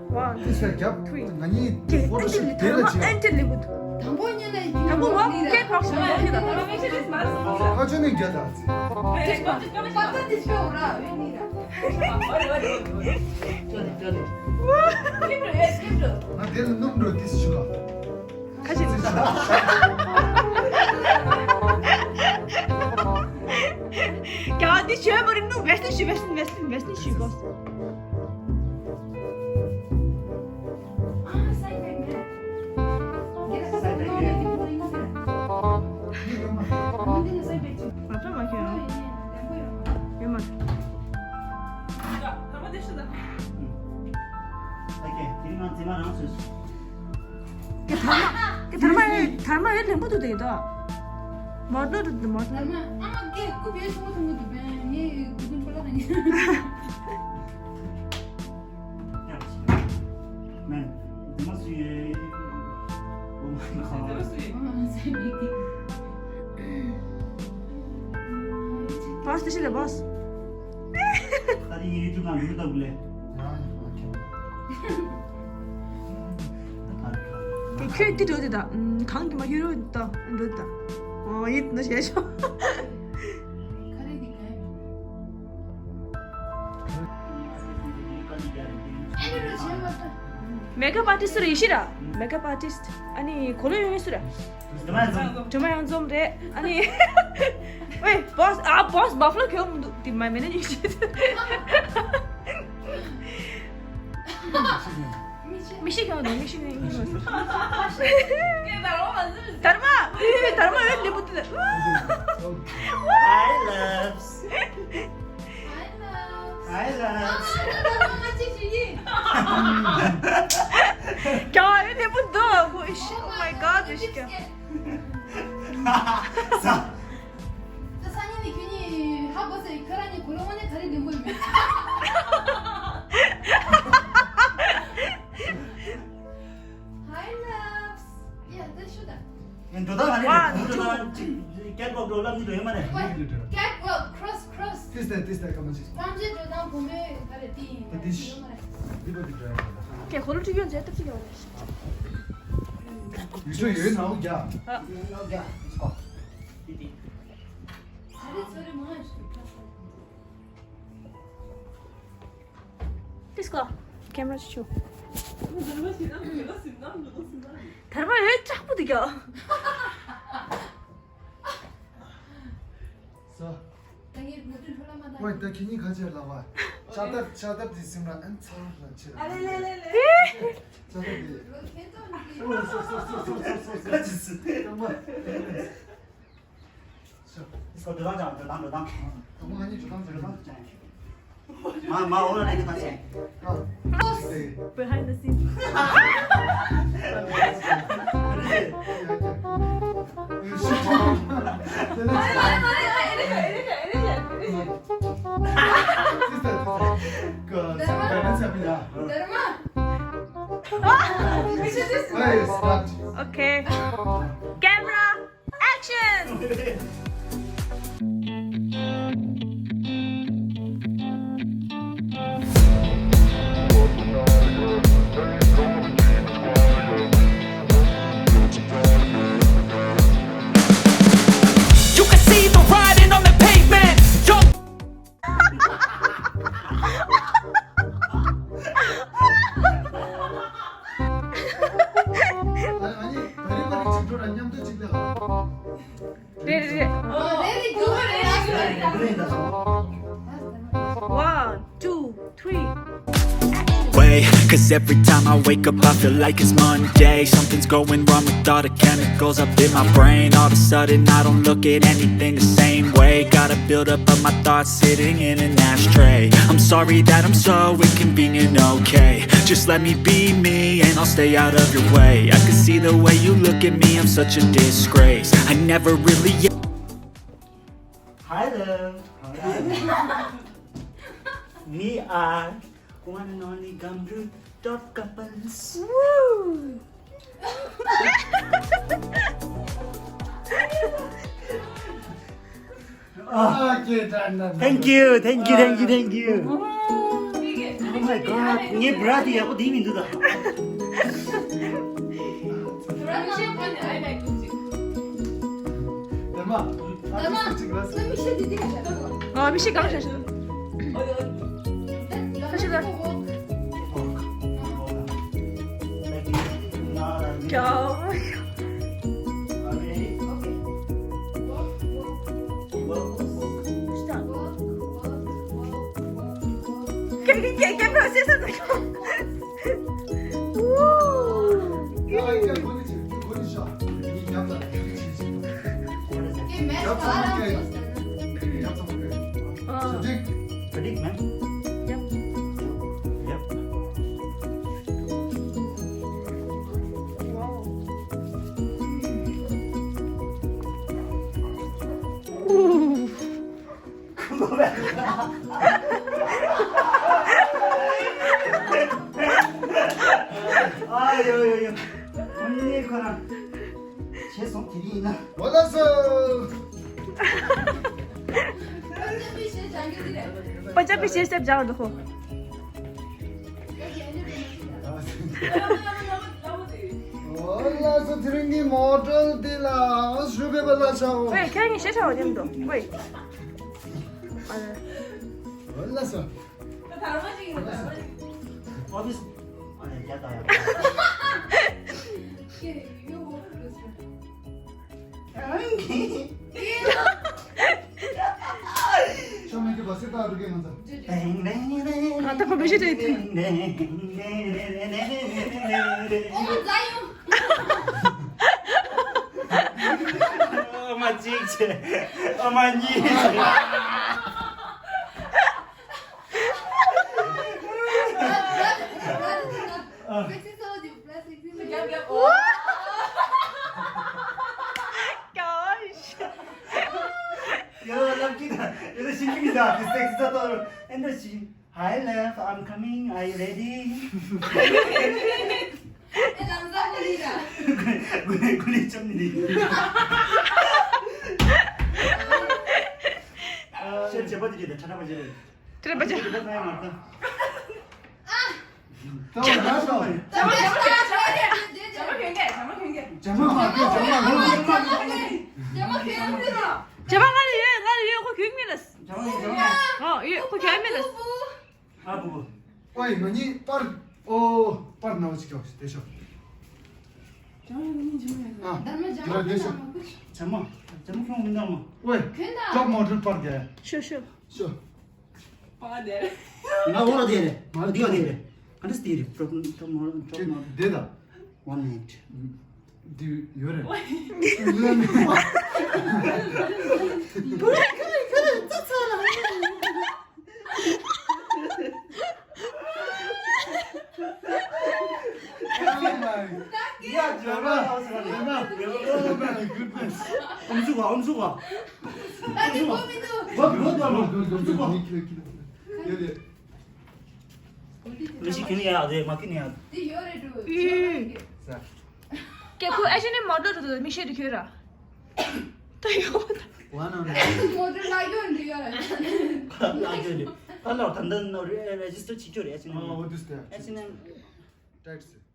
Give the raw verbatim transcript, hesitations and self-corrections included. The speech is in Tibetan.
One, this is a gap. Three. ང་གཉིས་ཀྱི་ཕོ་ཊོ་ཤུཊ་དེ་ལ་བྱེད། ཨན་ཏི་ལི་བུད། དང་པོ་ཉིད་ལ་དང་པོ་ཝ་ཀེ་ཕག་སོང་ཡོད་ད། ཁ་ཆོ་ནས་རྒྱ་དང་། ང་དེ་ལ་སྣུམ་འགྲོ་ཏིས་ཞུ་ག་ཁ་ཆེ། ཀྱང་འདི་ཞོན་མ་རིག་ནུ་བེ་སི་ལིན་ཞུ། བེ་སི་ལིན་བེ་སི་ལིན་བེ་སི་ལིན་ཞུ་གོ། ཡོད་མ། ཨོ་ཁེ། དེ་རིང་ང་མཛེས་མ་རང་བཟོས་སོང་། ཀྱེ་དར་མ། ཀྱེ་དར་མ་ཨེ། དར་མ་ཨེ་ལེན་པོ་འདུག་དེ་ད། མོ་ཊ་འདུག་མོ་ཊ། དར་མ་ཨ་མ་ཀྱེ་རྐུབ་ཡོད་ཆུང་མོ་ཆུང་མོ་འདུག་པས། ངས་རྐུབ་ཀུན་པོ་ལ་ཧ་ཉེ། Man, they must be, oh my God. They must be. Boss, this is the boss. ད་རིང་ཡུ་ཊུབ་ནང་ཡོད་ད་བུ་ལེ། དེ་ཁྱོད་དེ་འགྲོ་དེ་ད། གང་གི་མ་ཡུ་རོ་ད་འགྲོ་ད། ཨོ་ཡིད་ནི་ཞེ་ཤོ། མེག་ཨབ་ཨར་ཊིསི་རེད་ཤི་ར། མེག་ཨབ་ཨར་ཊིསི། ཨ་ནི་གོ་ལོ་ཡོང་ངེས་སུ་ར། དྲི་མ་ཡང་འཛོམས། དྲི་མ་ཡང་འཛོམས་རེད། ཨ་ནི། ཝེ་བོས། ཨ་བོས་བྷ་ཕ་ལོ་གྱོན་མི་འདུག་དེ་མ་མེད་ན་ཉིན་ཤེས། མི་ཤེས་གྱོན་འདུག་མི་ཤེས་གྱོན་འདུག་དར་མ། དར་མ་ཨེ་ལེན་པོ་འདུག Hi loves. Hi loves. ཀྱང་ཨེ་ལེན་པོ་འདུག Oh my God, this guy. ད་སང་ཉིན་ནས་ཁྱོད་གཉིས་ཧ་གོ་ཟེར། ཁྱོད་རང་གཉིས་གོ་ལོ་དངོས་གནས་ག་རེ་ལེན་པོ་ཡོད་མེད། Hi loves. ཡ་ད་ཤོད་ད། ངས་འགྲོ་སྟངས་ག་རེ་རེད། འགྲོ་སྟངས་ཅིག་ཀེ་ཊི་ཝོག་འགྲོ་ལབ་མི་འགྲོ་ཡོད་མ་རེད། ཀེ་ཊི་ཝོག་ཁྲོ་སི་ཁྲོ་སི། ཏིས་ཏེ་ཏིས་ཏེ་ཀ་མ་ཅིག་ཕམ་ཅེ་འགྲོ་སྟངས་བུ་མོའི་ག་རེ་ཏི་ཡིན་ད་ཏིས་ཡོད་མ་རེད། འདི་པ་འདི་འགྲོ་ཡ། ཀྱེ་ཁོ་ལོ་ཁྲིད་ཡོང་ཚེ་སྟབས་ཅིག་ཡོང་རེད། ཡུལ་ཤོ་ཡོད་ནའོ་རྒྱ། ཡོད་རྒྱ། ཚ་རེ་ཚ་རེ་མང་ཡ་ཞིག Let's go. ཀེམ་ར་ཆུ། དར་མ་ཡོད་ཅག་པོ་འདུག་ཡ། ས། ཝེ་ད་ཁྱེད་གཉིས་ཁ་ཆེར་ལ་བ། ལྕགས་ཐབ་ལྕགས་ཐབ་དེ་སིམ་ར་ཨན་ཚ་ལ་ཆེ་ར། ཨ་ལེ་ལེ་ལེ་ལེ། ལྕགས་ཐབ་དེ། ཁ་ཅི་སི། སོ་སོ་སོ་སོ་སོ་སོ་སོ་སོ་སོ་སོ་སོ། སོ་སོ་སོ་སོ་སོ་སོ་སོ། སྒྲོལ་ལགས་ཀྱང་སྒྲོལ་ལགས་སྒྲོལ་ལགས། ད་མ་ང་གཉིས་སྒྲོལ་ལགས་སྒྲོལ་ལགས་ཀྱང་ཡང་ཞུ། མ་མ་འོ་ལ་ནི་ཁ་ཆེ། Behind the scene. Okay. Camera. Action! You can see the writing on the pavement. Yo. རེད་རེད་རེད། One, two, three. Action. Way, cause every time I wake up, I feel like it's Monday. Something's going wrong with all the chemicals up in my brain. All of a sudden, I don't look at anything the same way. Got a buildup of my thoughts sitting in an ashtray. I'm sorry that I'm so inconvenient, okay? Just let me be me and I'll stay out of your way. I can see the way you look at me, I'm such a disgrace. I never really. Hi there. We are one and only Gumroad dot couples. Woo! Ah, okay, done, done, done. Thank you, thank you, thank you, thank you. My God, ངའི་bra དེ་ཡག་པོ་བསྡད་མི་འདུག་ད། ཨ། མི་ཤེས་གང་བྱ་ཤེས། ཁ་ཤས་ལ། ཀྱང་། ཨ་ཡོ་ཡོ་ཡོ། ཁོ་ནི་ཁོ་རང་བྱས་སོང་། དེ་རིང་ཡིན་ན། འོ་ལགས་སོ། པ་ཅག་པའི་ཤེས་ཤེས་སྦྱང་འདུག་ཧོ། འོ་ལགས་སོ། དེ་རིང་གི་མོ་ཊལ་འདི་ལ་ཞུ་བས་པ་ལ་ཤ་འོ། ཝེ་ཁྱེད་གཉིས་ཤེས་ཤ་འོ་ཉམས་འདུག་ཝེ། འོ་ལགས་སོ། ཨོ་ཕི་སི། ཨ་ནི་རྒྱ་དང་ཡག་པོ། ཤོ་མེ་ཀི་བ་སི་ཏ་རུ་ཀེ་ང་ཚ། ང་ད་ཁོ་བེ་ཤི་ཏེ་ཏེ། ཨོ་ཛ་ཡོ། ཨ་མ་གཅིག་བྱས། ཨ་མ་གཉིས་བྱས། Sexy so the plus sexy. Gosh. ཡ་ལབ་ཀྱི་ད། ཡ་ལ་ཤིང་ཀི་ད། Sexy so the and the she. Hi love, I'm coming. Are you ready? ཨེ་ལམ་ཟ་ཀུ་ལི་ར། ཀུ་ལི་ཀུ་ལི་ཅམ་ནི། ཤེར་བྱེད་པ་དེ་རེད། ད་ཁྲ་ཁྲ་པ་ཅི་རེད། ཁྲ་ཁྲ་པ་ཅི། ཁྲ་ཁྲ་པ་ཡ་མ་ད། ད་བ་ད་ད། ཇ་མ་ཇ་མ་ཇ་མ་ཇ་མ་གྱོན་གྱི། ཇ་མ་མ་གྱོན། ཇ་མ་གྱོན་གྱི། ཇ་མ་གྱོན་གྱི་ར། ཇ་མ་ང་ལ་ཡོད། ང་ལ་ཡོད། ཁོ་གྱོན་མི་ལ། ཇ་མ་ཇ་མ། ཨ་ཡོད། ཁོ་གྱོན་མི་ལ། ཨ་བུ་བུ། ཨོའི་ང་གཉིས་པར། ཨོ་པར་ན་བ་ཅིག་ཀྱོག་དེ་ཤོག་ཨ་དེ་ར་དེ་ཤོག་ཇ་མ་ཇ་མ་ཁྱོད་མི་འདང་མ། ཨོའི་ཀྱོག་མོ་ཊལ་པར་གྱ། ཤོ་ཤོ། ཤོ། པ་དེ། ང་འོ་ར་དེ་རེད། ང་འདི་བ་དེ་རེད། ང་འདི་སྟེ་རེད། ཀྱོག་མོ་ཊལ་པར་གྱ། དེ་ད། One minute. འདི་ཡོད་རེད། མི་ཤེས་ཁྱོད་ནི་ཡག་རེད། མ་ཁྱོད་ནི་ཡག་དེ་ཡོད་རེད་འགྲོ། ཀྱེ་ཁོ་ཨེ་ཤེ་ནི་མོ་ཊལ་རུ་མི་ཤེས་རེད་ཁྱོད་ར། ད་ཡོད། ཝ་ན་ན། མོ་ཊལ་ལ་ཡོད་འདི་ཡོད་ར། ལ་ཡོད་འདི། ཨ་ལ་ད་ད་ནོ་རེ་རེ་ཇི་སི་ཊར་བྱེད་རྒྱུ་རེད། ཨེ་ཤེ་ནི། Oh, what is that? ཨེ་ཤེ་ནི། ཊའིཊ་ཟེར།